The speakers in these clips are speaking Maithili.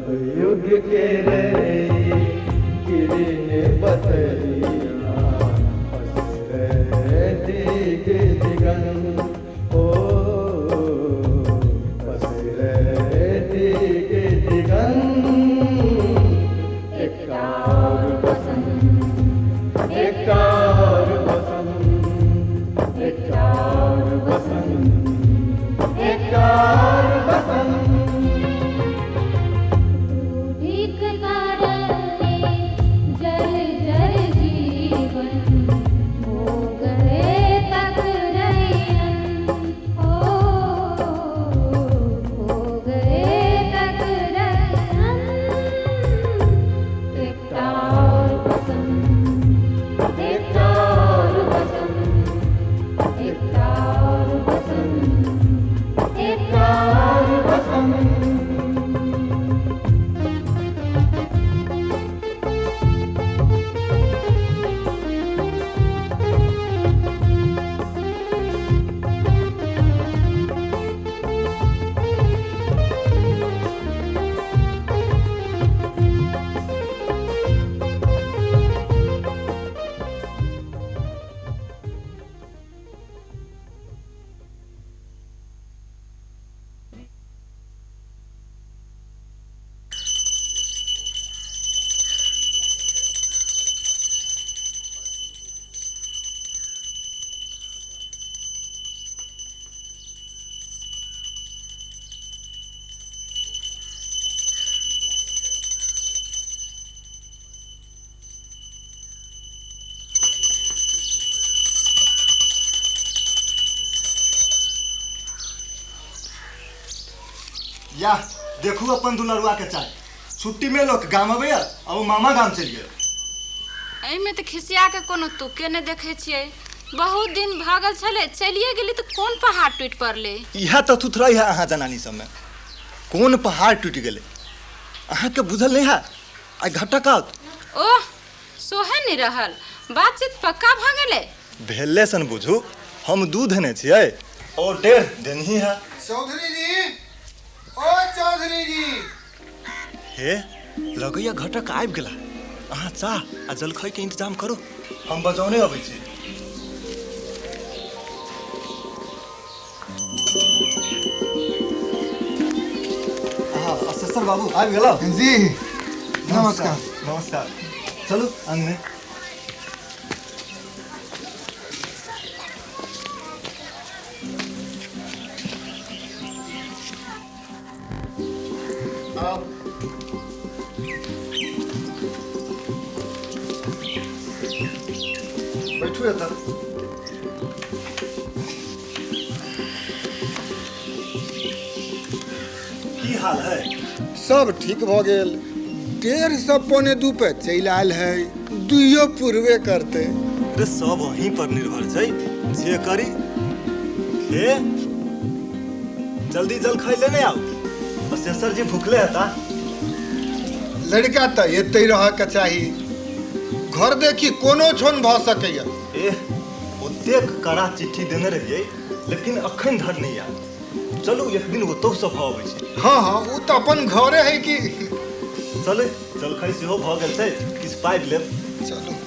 नवयुग के रे किरण बतैया पसरे दिग दिगंत, ओ पसरे दिग दिगंत। एकटा और बसंत, एकटा और बसंत, एकटा और बसंत, एकटा और बसंत। या देखू अपन दुलरुआ के चाल, छुट्टी में लोग गाम अबैया आ ओ मामा गाम चलि गेल। एहिमे तऽ खिसिया के कोनो तुके नहि देखै छियै। बहुत दिन भागल छलै, चलिए गेली तऽ कोन पहाड़ टूटि पड़लै। इएह तऽ थुथराइ है अहाँ जनानी सबमे, कोन पहाड़ टूटि गेलै अहाँके बुझल नहि है। आइ घटक आओत। ओह सोहे नहि रहल, बातचीत पक्का भऽ गेलै। भेले सन बुझू, हम 2 देने छियै और 1.5 देनही है। चौधरी जी, ओ चौधरी जी। हे लगैया घटक आबि गेला। अहाँ चाह आ जलखै के इंतजाम करू, हम बजौने अबै छी। अहाँ असेसर बाबू आबि गेला जी? नमस्कार। नमस्कार, चलू अंगने। बैठू एतऽ। की हाल है? सब ठीक भऽ गेल। 1.5 1.75 पे चलि आयल है, 2 पूर्वे करते। अरे सब वहीं पर निर्भर छै, जे करी। हे जल्दी जलखै लेने आउ, असेसर जी भुखले हता। लड़का तऽ एतै रहऽ के चाही, घर देखी कोनो छोन भऽ सकैया। एह ओतेक कड़ा चिट्ठी देने रहियै लेकिन अखन धरि नहि आयल। चलू एक दिन ओतौ सँ भऽ अबै छी। हाँ हाँ, ओ तऽ अपन घरे है कि। चलू जलखै सेहो भऽ गेल छै, किछु पाबि लेब। चलू।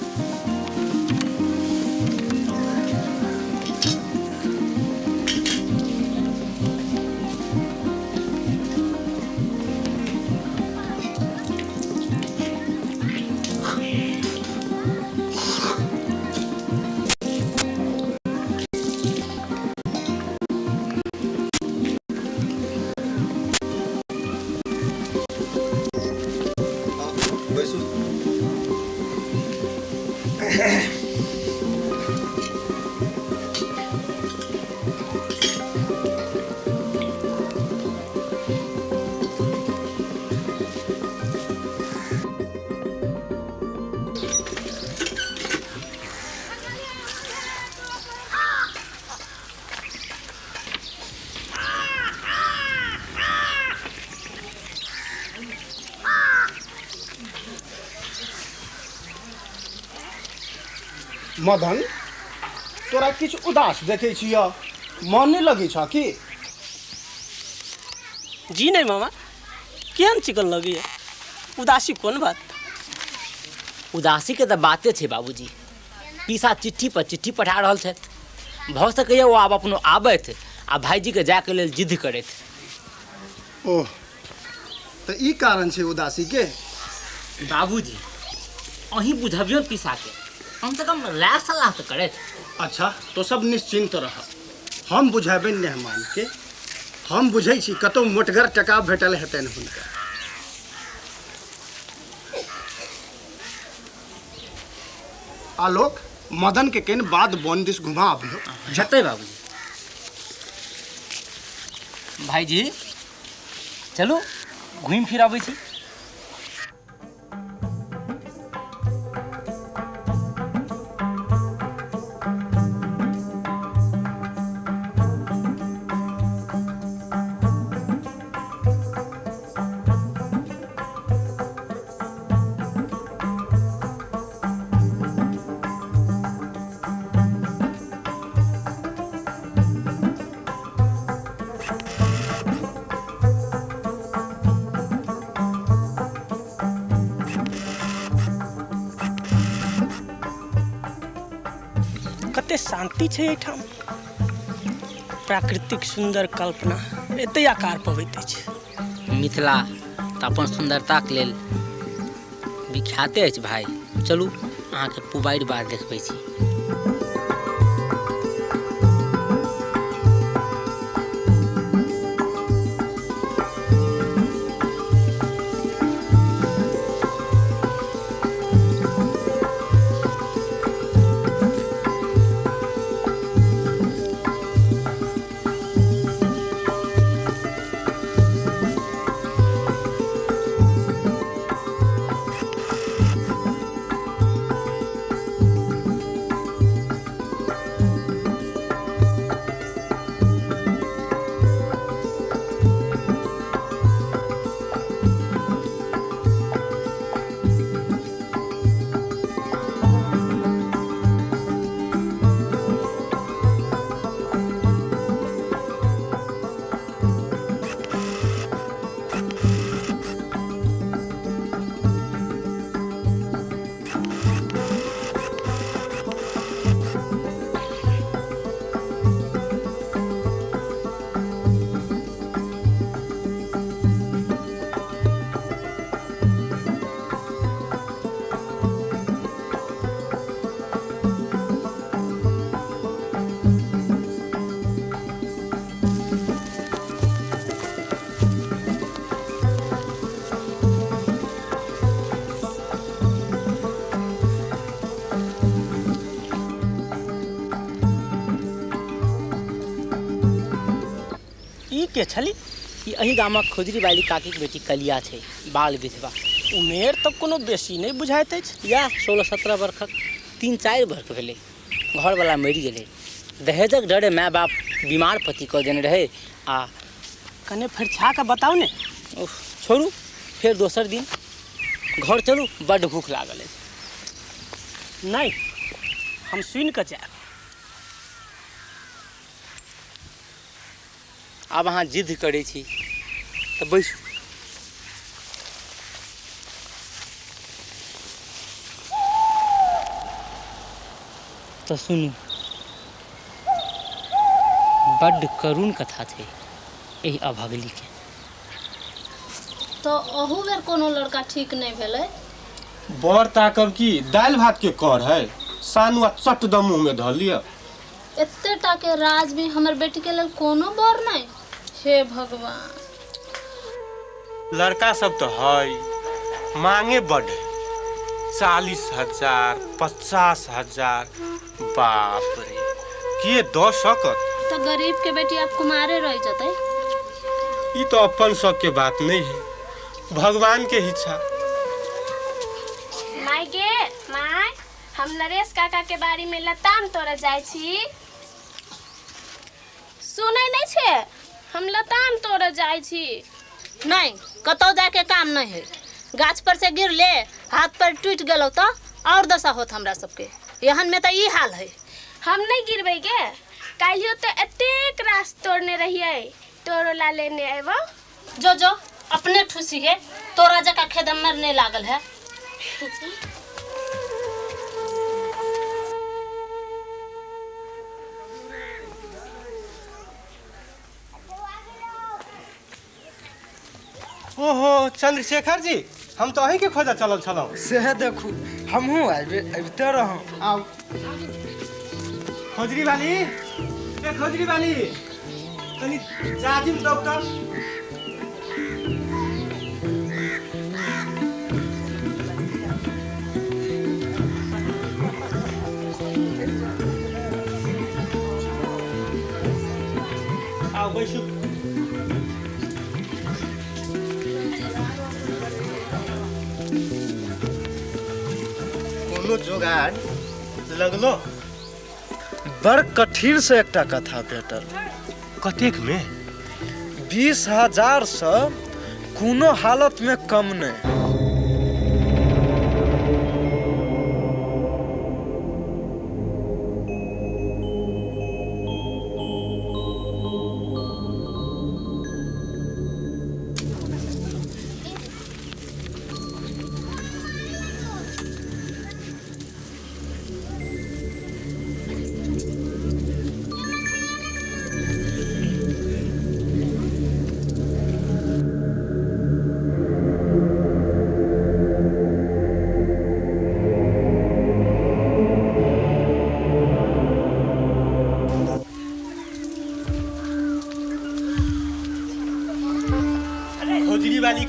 मदन, तोरा किछु उदास देखै छियऽ, मन नहि लगै छऽ की? जी नहीं मामा। केहन चिकन लगैया? उदासी कोन बात? उदासी के तऽ बाते छै बाबूजी। पीसा चिट्ठी पर चिट्ठी पठा रहल छथि। भऽ सकैया ओ आब अपनो आबथि आ भाईजी के जायके लेल जिद्द करथि। ओह, तऽ ई कारण छै उदासी के? बाबूजी अहीं बुझबियौ पीसा के, कम से कम राय सलाह तऽ करथि। अच्छा तो सब निश्चिन्त रह, हम बुझेबनि मेहमान के। हम बुझै छी कतौ मोटगर टका भेटल हेतनि हुनका। आलोक, मदन के केन बाद बन दिस घुमा अबियो। जतै बाबूजी। भाईजी चलू घूमि फिर अबै छी। कते शांति छै एहिठाम। प्राकृतिक सुंदर कल्पना एतै आकार पबैत अछि। मिथिला तऽ अपन सुन्दरताके लेल विख्याते अछि भाई। चलू अहाँके पुबारि बात देखबै छी। के छली? ई एही गामक खुजरी वाली काकीक बेटी कलिया छै, बाल विधवा। उमेर तऽ कोनो बेसी नहि बुझाइत अछि। इएह 16-17 बरखक, 3-4 बरख भेलै। घरवला मरि गेलै। दहेजक डरे माय बाप बीमार पति कऽ देने रहै। आ कने फरिछा कऽ बताउ ने। उफ, छोड़ू, फेर दोसर दिन घर चलू, बड्ड भूख लागल अछि। नहि, हम सुनि कऽ जायब। आब अहाँ जिद्द करै छी तऽ बैसू। तऽ सुनू, बड्ड करुण कथा छै एहि अभगलीके। तऽ अहू बेर कोनो लड़का ठीक नहि भेलै? बर ताकब की दालि भात के कर है, सानुआ चट द मुँह में धऽ लिअ। एते टा के राज में हमर बेटी के लेल कोनो बर नहीं? हे भगवान। लड़का सब तो है मांगे बड है, 40,000 50,000। बाप रे, के दऽ सकत? तो गरीब के बेटी आप कुमारे रह जते। ई तो अपन सब के बात नहीं है, भगवान के इच्छा। माय गे my, हम नरेश काका के बाड़ी में लताम तोड़े जाय छी। सुनै नहीं छे? हम लताम तोड़े जाय छी। नहीं, कतौ जाके काम नहीं है। गाछ पर से गिर ले, हाथ पर टूट गेलो तो और दशा होत हमरा सबके। यहन में तो ई हाल है। हम नहीं गिरबै गे, काल्हियो तो एतेक रास तोड़ने रहियै, तोरो ला लेने अयबो। जो जो अपने ठुसी है, तोरा जका खेदम्मर नहीं लागल है। ओहो चंद्रशेखर जी, हम तो अहीं के खोजा चलल छलहुँ। सेहे देखू, हमहूँ आबिते रहूँ। आउ खोजरी वाली, ए खोजरी वाली, तनी जाजिम डॉक्टर। आउ बैसू। कोनो जोगाड़ लगलो? बड़ कठिन से एकटा कथा भेटल। कतेक में? 20,000 से कोनो हालत में कम नहीं।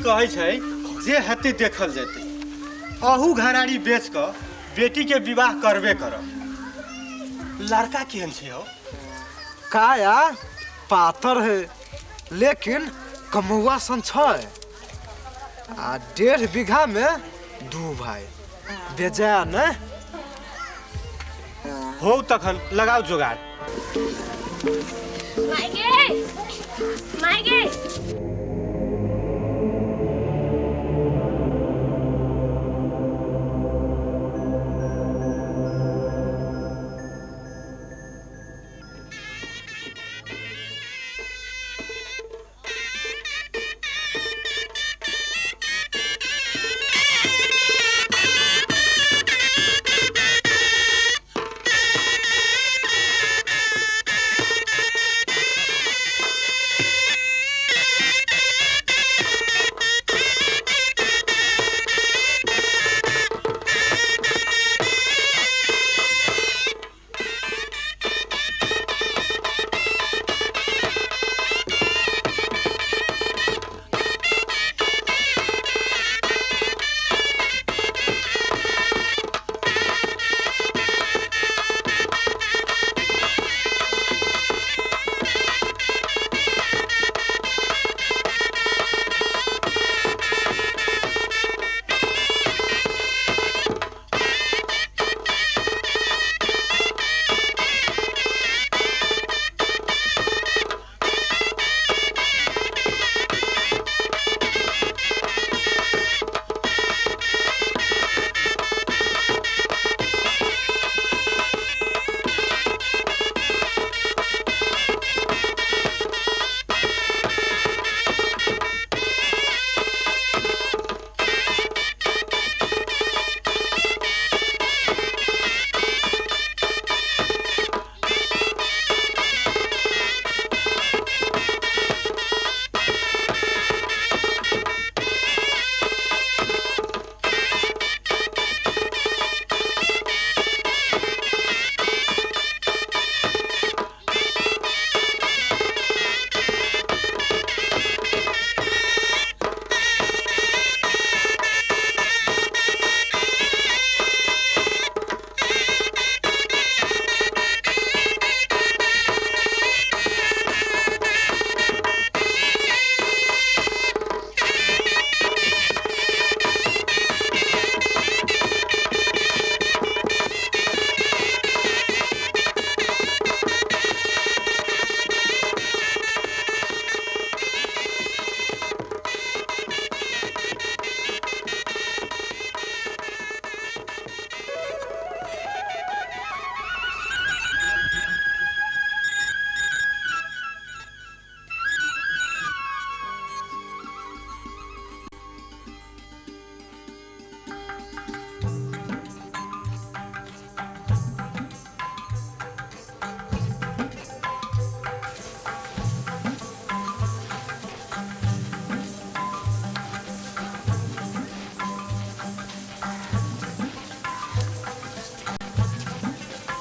कहै छै जे हेतै देखल जेतै। अहू घराड़ी बेच कऽ बेटी के विवाह करबे करब। लड़का केहन छै हौ? काया पातर है, लेकिन कमौआ सन छै। आ 1.5 बीघा में 2 भाई, बेजाय ने हो। तखन लगाओ जोगाड़। माय गे, माय गे।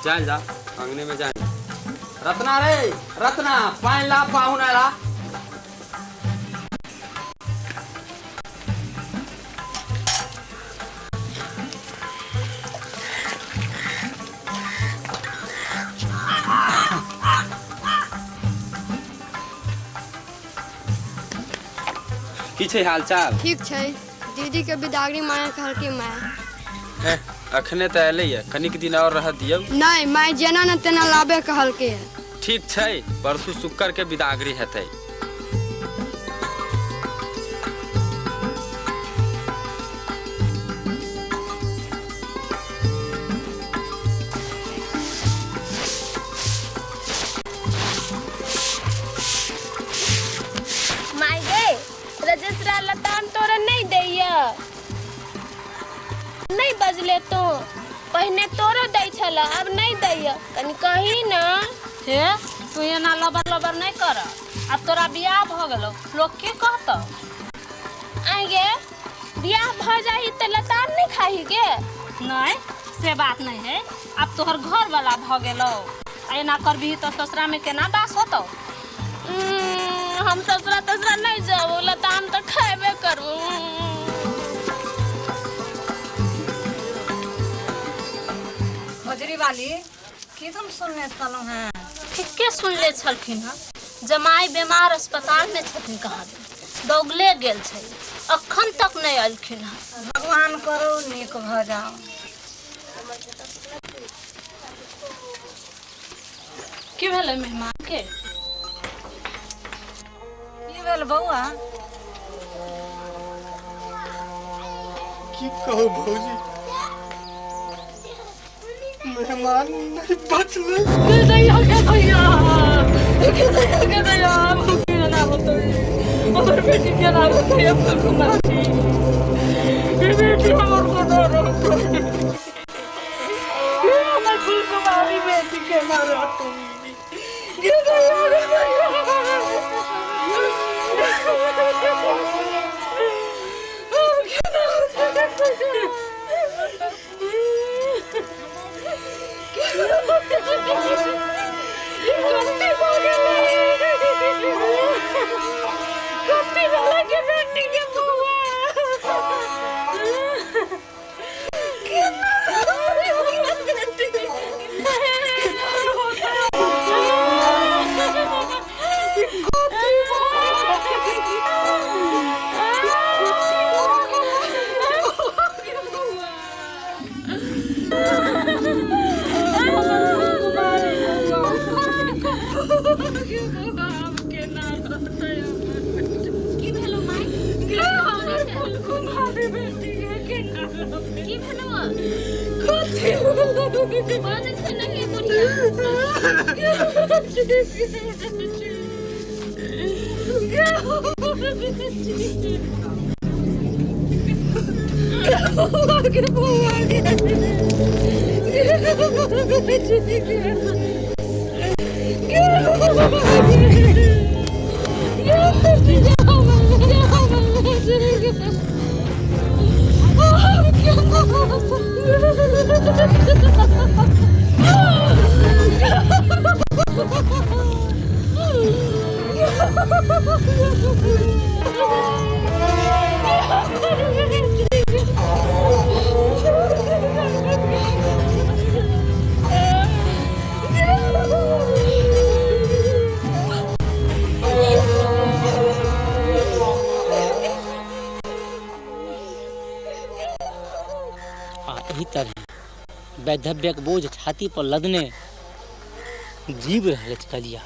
जाए जा अंगने में जाए। रत्ना रे रत्ना पानी ला पाहुन आला। की छै हाल चाल? ठीक छै। दीदी के बिदागरी माय कहलकै माय। अखने तऽ एलै है, कनिक दिन और रह दियौ। नहीं माय जेना न तेना लाबे कहलकै है। ठीक छै, परसू शुक्र के बिदागरी हेतै। माय गे रजसरा लताम तोरा नहीं दैया। नहीं बजले तो पहिने तोरो दै छल अब नहीं दैया, कनी कही ना। हे तू एना लबर लबर नहीं कर, अब तोरा बियाह भ गेलो लोग की कहतो? आइ गे बियाह भ जाही त लताम नहीं खाही गे? नहीं से बात नहीं है, अब तोहर घर वाला भ गेलो, एना करबही तो ससुरा में केना बास होतो? हम ससुरा तसुरा नहीं जाबो, लताम तो खाबे करू। खजरी वाली की तुम सुनने छलहुँ हैं? ठीके सुनले छलखिन हँ, जमाई बीमार अस्पताल में छथिन कहाँ दौगले गेल छै, अखन तक नहीं अलखिन हँ। भगवान करो नीक भ जाओ। की भेलै मेहमान के? की भेल बौआ? की कहू भौजी, मेहमान नहीं बचले। दैया के दैया के दैया के दैया केना होतै हमर बेटी, केना होतै अपन कुमारी बेटी, हमर कोनो रहतै हमर फुलकुमारी बेटी केना रहतै? के दैया के दैया वैधव्यक बोझ छाती पर लदने जीव रहल अछि कलिया।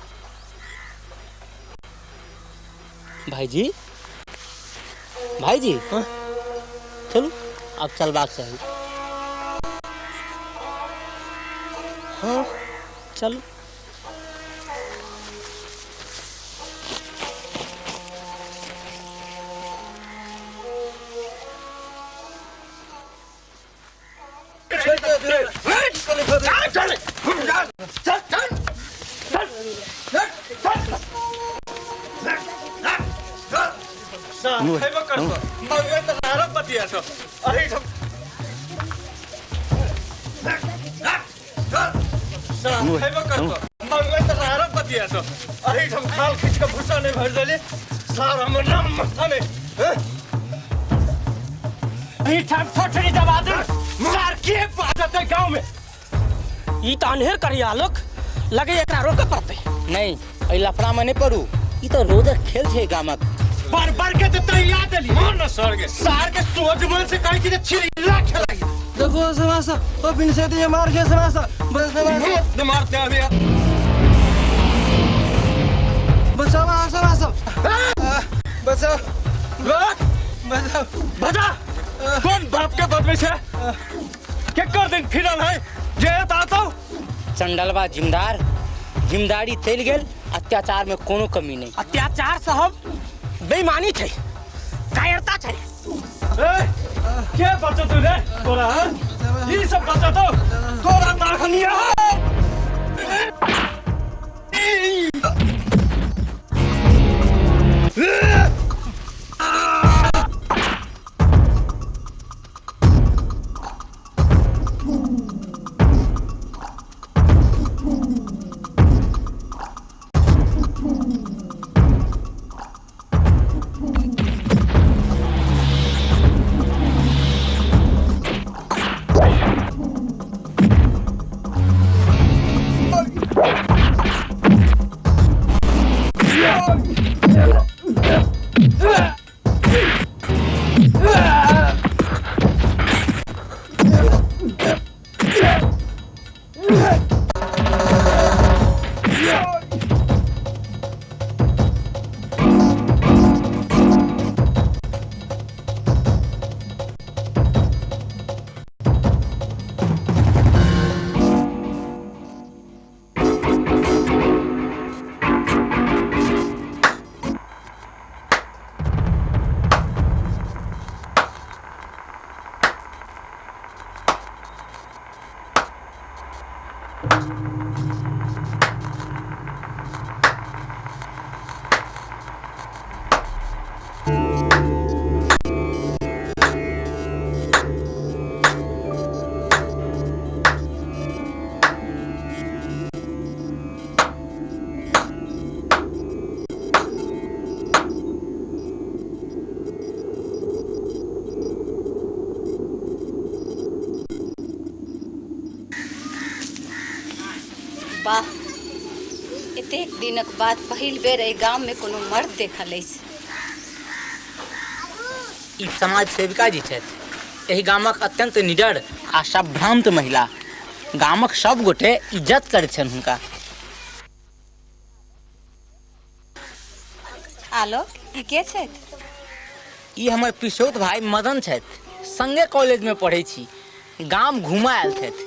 भाईजी भाईजी चलू अब चलबाक चाही। हाँ चलू। खैबो करतो मंगबै त सारा पतिया तो अरे हम खाल खींच के भूसा नहीं भर देले सारा हमर नाम मस्ता नहीं ई ठाम ठोठरी दबा दे सार के बाजते गांव में ई त अनहेर करिया लोक लगे एकरा रोके पड़तै। नहीं एहि लफड़ा में नहीं पड़ू, ई तो रोजक खेल छै गामक। बार बार के तो तैयार देली मार न सर के सार के सोच मन से कहि कि छिरिला खेलाई। देखो समासा ओ बिन से दिए मार के समासा बस समासा मारते अभी बचाओ समासा बचाओ रोक बचाओ बचा। कौन बाप के बदले छे केकर दिन फिरल है जे तातो चंडलवा जिमदार जिम्मेदारी चलि गेल, अत्याचार में कोनो कमी नहीं। अत्याचार साहब बेईमानी छै, कायरता छै। ए के बचत रे तोरा ई सब बचत तोरा ताखनिया। वाह, एतेक दिनक बाद पहिल बेर एहि गाम में कोनो मर्द देखल अछि। ई समाज सेविका जी छथि, एहि गामक अत्यंत निडर आ सभ्रांत महिला। गामक सब गोटे इज्जत करैत छनि हुनका। आलोक, ई के छथि? ई हमर पिसौत भाई मदन छथि, संगे कॉलेज में पढ़ै छी, गाम घुमा आयल छथि।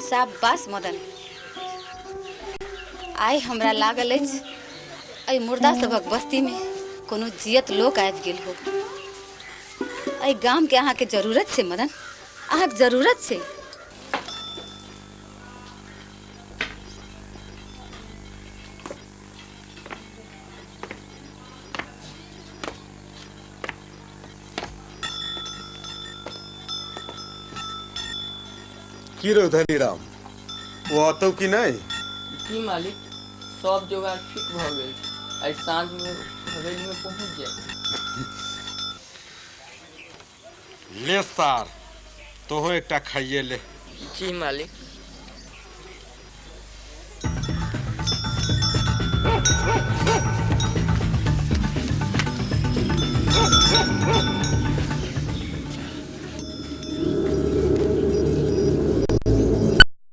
शाबाश मदन, आइ हमरा लागल अछि एहि मुर्दा सभक बस्ती में कोनो जियत लोक आबि गेल हो। एहि गाम के अहाँके जरूरत छै मदन, अहाँके जरूरत छै। की रौ धनीराम, वो अतौ कि नहीं? जी मालिक, सब जोगाड़ ठीक भ गेल, आइ साँझ में हवेली में पहुंच जाए। ले सार, तोहो एकटा खाइए ले। जी मालिक।